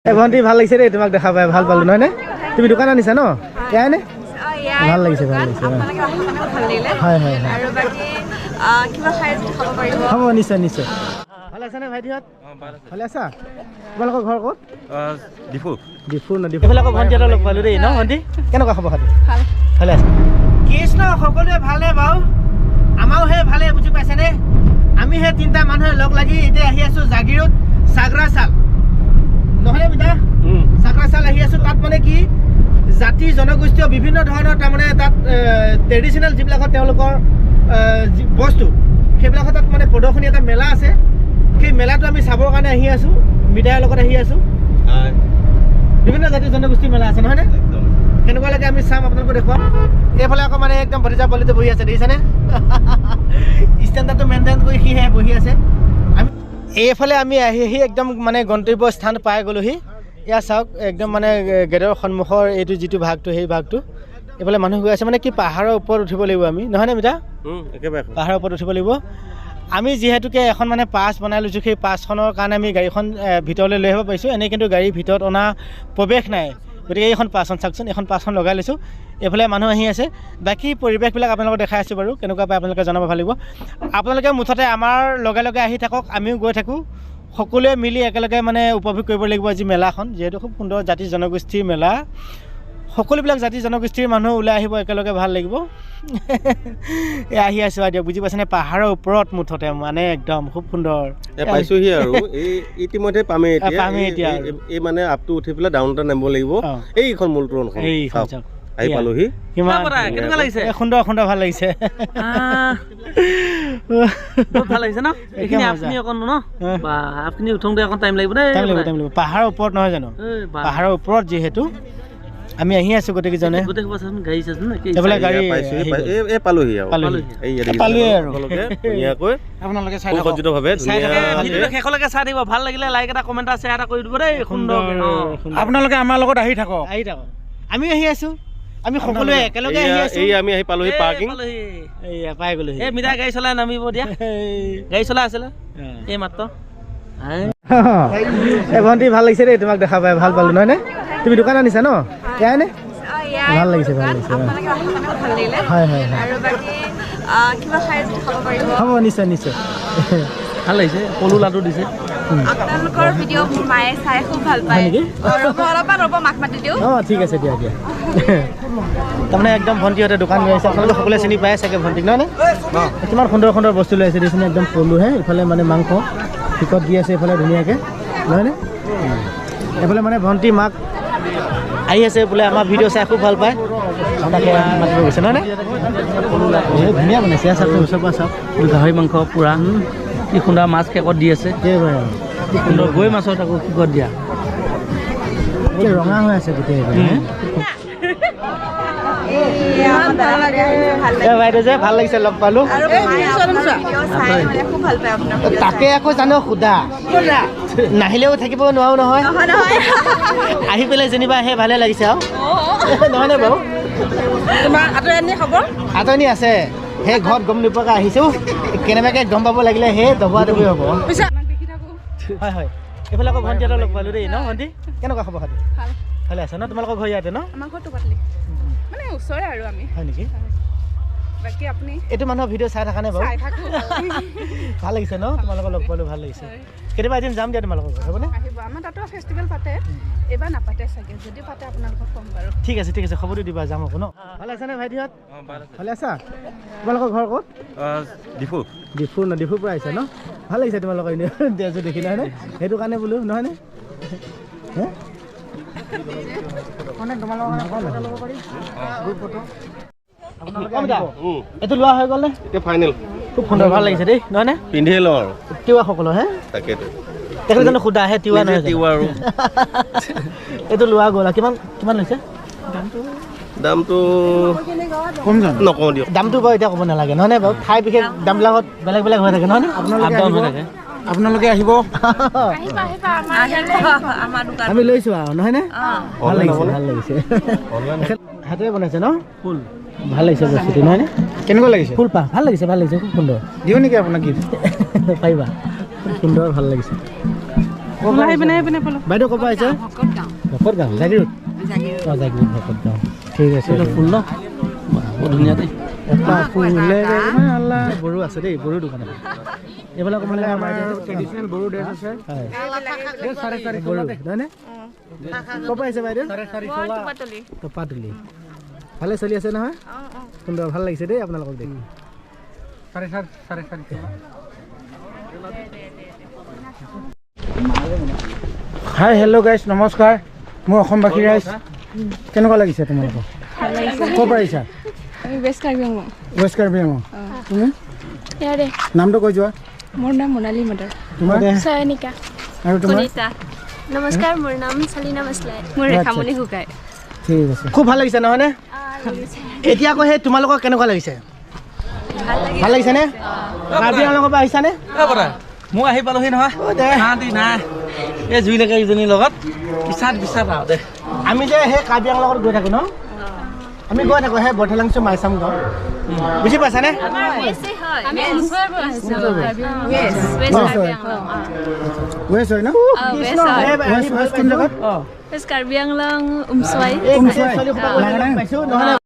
এই ভণ্টি, ভাল লাগিছে দেই তোমাক দেখা পাই, ভাল পালোঁ, নহয়নে? তুমি দোকান আনিছা ন? এয়াই নে? ভাল লাগিছে, ভাল লাগিছে। আপোনালোকে অহাৰ কাৰণে ভাল লাগিলে। হয় হয় হয় আৰু বাকী কিবা খাই যদি খাব পাৰিব। হ'ব, নিশ্চয় নিশ্চয়। ভালে আছানে ভাইটিহঁত? ভালে আছা? তোমালোকৰ ঘৰ ক'ত? ডিফু। ডিফু ন? ডিফু। এইফালে আকৌ ভণ্টি এটা লগ পালোঁ দেই ন। ভণ্টি, কেনেকুৱা খবৰ খাতি? ভাল। ভালে আছে। কৃষ্ণ, সকলোৱে ভালনে বাৰু? আমাৰো সেই ভালে, বুজি পাইছেনে? আমি সেই তিনিটা মানুহে লগ লাগি এতিয়া আহি আছোঁ জাগিৰোড চাগৰা চাল, নহয়নে মিতা? চাগৰা চাল আহি আছোঁ। তাত মানে কি জাতি জনগোষ্ঠীয় বিভিন্ন ধৰণৰ, তাৰমানে তাত ট্ৰেডিশ্যনেল যিবিলাকত তেওঁলোকৰ যি বস্তু, সেইবিলাকৰ তাত মানে প্ৰদৰ্শনী এটা মেলা আছে। সেই মেলাটো আমি চাবৰ কাৰণে আহি আছোঁ, মিতাইৰ লগত আহি আছোঁ। বিভিন্ন জাতি জনগোষ্ঠীৰ মেলা আছে, নহয়নে? কেনেকুৱা লাগে আমি চাম, আপোনালোকক দেখুৱাম। এইফালে আকৌ মানে একদম ভতিজা পোৱালিটো বহি আছে, দেখিছেনে? ষ্টেণ্ডাৰ্ডটো মেইনটেইন কৰি সিহে বহি আছে। আমি এইফালে আমি আহি আহি একদম মানে গন্তব্য স্থান পাই গ'লোহি। এয়া চাওক, একদম মানে গেটৰ সন্মুখৰ এইটো যিটো ভাগটো, সেই ভাগটো। এইফালে মানুহ গৈ আছে। মানে কি পাহাৰৰ ওপৰত উঠিব লাগিব আমি, নহয়নে মিতা? একেবাৰে। পাহাৰৰ ওপৰত উঠিব লাগিব আমি। যিহেতুকে এখন মানে পাছ বনাই লৈছোঁ, সেই পাছখনৰ কাৰণে আমি গাড়ীখন ভিতৰলৈ লৈ আহিব পাৰিছোঁ। এনেই কিন্তু গাড়ীৰ ভিতৰত অনা প্ৰৱেশ নাই। গতিকে এইখন পাছখন চাওকচোন, এইখন পাছখন লগাই লৈছোঁ। এইফালে মানুহ আহি আছে। বাকী পৰিৱেশবিলাক আপোনালোকক দেখাই আছোঁ বাৰু, কেনেকুৱা পায় আপোনালোকে জনাব, ভাল লাগিব। আপোনালোকে মুঠতে আমাৰ লগে লগে আহি থাকক, আমিও গৈ থাকোঁ। সকলোৱে মিলি একেলগে মানে উপভোগ কৰিব লাগিব আজি মেলাখন, যিহেতু খুব সুন্দৰ জাতি জনগোষ্ঠীৰ মেলা। সকলোবিলাক জাতি জনগোষ্ঠীৰ মানুহ ওলাই আহিব একেলগে, ভাল লাগিব। এই আহি আছোঁ আৰু দিয়ক, বুজি পাইছেনে? পাহাৰৰ ওপৰত মুঠতে মানে একদম খুব সুন্দৰ। এই পাইছোহি আৰু, এই ইতিমধ্যে পামেই এতিয়া। পামেই এতিয়া। এই মানে আপটো উঠি পেলাই ডাউন এটা নামিব লাগিব। এইখন মূল তোৰণখন। এইখন চাওক, চাওক। আহি এয়া। পালোহি। কিমান কেনেকুৱা লাগিছে? এই সুন্দৰ সুন্দৰ, ভাল লাগিছে। বহুত ভাল লাগিছে ন? এইখিনি মজা। আপখিনি অকণ ন বা আপখিনি উঠোঁতে অকণ টাইম লাগিব দেই। টাইম লাগিব, টাইম লাগিব। পাহাৰৰ ওপৰত নহয় জানো? এই বা। পাহাৰৰ ওপৰত যিহেতু আমি আহি আছোঁ গোটেইকেইজনে। গোটেই সোপা চাচোন, গাড়ী চাচোন একে। এইফালে গাড়ী পাইছোহি। আহি গ'ল। এই পালোহি আৰু। পালোহি। এই ইয়াত দেখিছে পালোৱে আৰু। সকলোকে ধুনীয়াকৈ আপোনালোকে চাই থাকক। সুসজ্জিতভাৱে চাই থাকক। ধুনীয়াকৈ। ভিডিঅ'টো শেষলৈকে চাই থাকিব। ভাল লাগিলে লাইক এটা, কমেণ্ট এটা, শ্বেয়াৰ এটা কৰি দিব দেই। সুন্দৰ। সুন্দৰ। আপোনালোকে আমাৰ লগত আহি থাকক। আহি থাকক, আমিও আহি আছোঁ। আমি সকলোৱে একেলগে আহি এইয়া আছোঁ। এই আমি আহি পালোহি পাৰ্কিং। এইয়া পাই গ'লোহি। এই মিতা গাড়ী চলাই নামিব দিয়া। গাড়ী চলাই আছিলে এই মাত্ৰ। এই ভণ্টি, ভাল লাগিছে দেই তোমাক দেখা পাই, ভাল পালোঁ, নহয়নে? তুমি দোকান আনিছা ন? এয়াই নে? ভাল লাগিছে, ভাল লাগিছে। আপোনালোকে অহাৰ কাৰণে ভাল লাগিলে। হয় হয় হয় আৰু বাকী কিবা খাই যদি খাব পাৰিব। হ'ব, নিশ্চয় নিশ্চয়। ভাল লাগিছে, পলু লাডু দিছে। আপোনালোকৰ ভিডিঅ' মোৰ মায়ে চাই খুব ভাল পায়। হয় নেকি? ৰ'ব অলপমান, ৰ'ব, মাক মাতি দিওঁ। অঁ, ঠিক আছে, দিয়া দিয়া। তাৰমানে একদম ভণ্টিহঁতে দোকান লৈ আহিছে। আপোনালোকে সকলোৱে চিনি পাই চাগে ভণ্টিক, নহয়নে? কিমান সুন্দৰ সুন্দৰ বস্তু লৈ আহিছে দেখিছেনে? একদম পলুহে, ইফালে মানে মাংস টিকট দি আছে এইফালে ধুনীয়াকৈ, নহয়নে? এইফালে মানে ভণ্টি মাক আহি আছে বোলে, আমাৰ ভিডিঅ' চাই খুব ভাল পায়, তাকে মাতিব গৈছে, নহয়নে? এই ধুনীয়া বনাইছে। এয়া চাওক, ওচৰৰ পৰা চাওক। গাহৰি মাংস পুৰা কি সুন্দৰ, মাছ কেকত দি আছে। একেবাৰে আৰু। কি সুন্দৰ গৈ মাছত আকৌ কেকত দিয়া। এই ৰঙা হৈ আছে গোটেই এইফালে, হে? ইমান ভাল লাগে, ভাল এই বাইদেউ যে ভাল লাগিছে, লগ পালোঁ। আৰু মায়ে আপোনাৰ ভিডিঅ' চাই মানে খুব ভাল পায় আপোনাৰ ভিডিঅ' চাই। তাকে আকৌ জানো সোধা নাহিলেও থাকিব নোৱাৰো নহয়। নহয় নহয়। আহি পেলাই যেনিবা সেই ভালে লাগিছে আৰু, নহয়নে বাৰু? তোমাৰ আঁতৰি আনি খবৰ? আঁতনি আছে, সেই ঘৰত গম নোপোৱাকৈ আহিছোঁ। কেনেবাকৈ গম পাব লাগিলে সেই দবোৱা দবি হ'ব। হয় হয়। এইফালে আকৌ ভণ্টি এটা লগ পালোঁ দেই ন। ভণ্টি, কেনেকুৱা খবৰ খাতি? ভাল। ভালে আছে ন? তোমালোকৰ ঘৰ ইয়াতে ন? আমাৰ ঘৰ টোকাতলি, মানে ওচৰে আৰু আমি। হয় নেকি? বাকী আপুনি? এইটো মানুহৰ ভিডিঅ' চাই থাকা নে বাৰু? চাই থাকোঁ। ভাল লাগিছে ন, তোমালোকৰ লগ পালোঁ, ভাল লাগিছে। কেতিয়াবা এদিন যাম দিয়া তোমালোকৰ ঘৰত, হ'বনে? আহিব, আমাৰ তাতো ফেষ্টিভেল পাতে। এইবাৰ নাপাতে চাগে, যদি পাতে আপোনালোকক ক'ম বাৰু। ঠিক আছে, ঠিক আছে, খবৰটো দিবা, যাম আকৌ ন। ভালে আছেনে ভাইটিহঁত? ভালে আছা? তোমালোকৰ ঘৰ ক'ত? ডিফু। ডিফু ন? ডিফুৰ পৰা আহিছা ন? ভাল লাগিছে তোমালোকৰ এনেই ড্ৰেছটো দেখি, নহয়নে? সেইটো কাৰণে বোলো, নহয়নে? হে? অমিতা, এইটো লোৱা হৈ গ'ল নে? এতিয়া ফাইনেল। খুব সুন্দৰ, ভাল লাগিছে দেই, নহয়নে? পিন্ধিয়ে লওঁ আৰু। তিৱাসকলৰ হে? তাকেতো। তেখেতে জানো সোধা হে তিৱা নহয় জানো? তিৱা আৰু। এইটো লোৱা গ'ল আৰু। কিমান কিমান লৈছে? দামটো কম জানো? নকওঁ দিয়ক। দামটো বাৰু এতিয়া ক'ব নালাগে, নহয়নে বাৰু? ঠাই বিশেষ দামবিলাকত বেলেগ বেলেগ হৈ থাকে, নহয়নে? আপোনালোকে আপ ডাউন আহিব। হৈ থাকে। আপোনালোকে আহিব। আহিবা আহিবা, আমাৰ আহিব আমাৰ দোকান। আমি লৈছোঁ আৰু, নহয়নে? ভাল লাগিছে, হ'বনে? ভাল লাগিছে। হাতেৰে বনাইছে ন? ফুল। ভাল লাগিছে বস্তুটো, নহয়নে? কেনেকুৱা লাগিছে? ফুলপাহ ভাল লাগিছে, ভাল লাগিছে, খুব সুন্দৰ। দিওঁ নেকি আপোনাক গিফ্ট? পাৰিবা, খুব সুন্দৰ, ভাল লাগিছে। বাইদেউ ক'ৰ পৰা আহিছে? ভকত গাঁও, জাগিৰোড। অঁ, জাগিৰোড ভকত গাঁও। ঠিক আছে। ফুল ন বহুত ধুনীয়া দেই। এটা ফুলেৰে মালা। বড়ো আছে দেই, বড়ো দোকান এখন। এইফালে অকণমান আমাৰ ট্ৰেডিশ্যনেল বড়ো ড্ৰেছ আছে। হয়, বড়ো নহয়নে? ক'ৰ পৰা আহিছে বাইদেউ? টপাতলি। ভালে চলি আছে নহয়? সুন্দৰ, ভাল লাগিছে দেই আপোনালোকক দেখি। 4.5, 450। হাই, হেল্ল' গাইজ, নমস্কাৰ। মোৰ অসমবাসী ৰাইজ, কেনেকুৱা লাগিছে তোমালোকৰ? ক'ৰ পৰা আহিছা? ৱেষ্ট কাৰ্বি আংলং। ৱেষ্ট কাৰ্বি আংলং। তুমি? ইয়াৰে। নামটো কৈ যোৱা। মোৰ নাম মোনালী মদৰ। তোমাৰ? চয়নিকা। আৰু তোমাৰ? নমস্কাৰ, মোৰ নাম চালিনা মাছলাই। মোৰ ৰেখামণি শুকাই। ঠিক আছে। খুব ভাল লাগিছে নহয়নে? এতিয়া আকৌ সেই তোমালোকৰ কেনেকুৱা লাগিছে? ভাল লাগিছেনে? কাৰ্বি আংলঙৰ পৰা আহিছানে? মই আহি পালোহি নহয়, শান্তি নাই এই জুইলৈকে ইজনীৰ লগত পিছাত পিছাত আৰু দে। আমি যে সেই কাৰ্বি আংলঙত গৈ থাকোঁ ন, আমি গৈ থাকোঁ সেই বৰঠেলাংচু মাইচাম গাঁও, বুজি পাইছানে? ৱেষ্ট হয় ন? ৱেষ্ট কোন জেগাত? কাৰ্বি আংলং উমচুৱাই। উমচুৱাই। পাইছোঁ নহয়?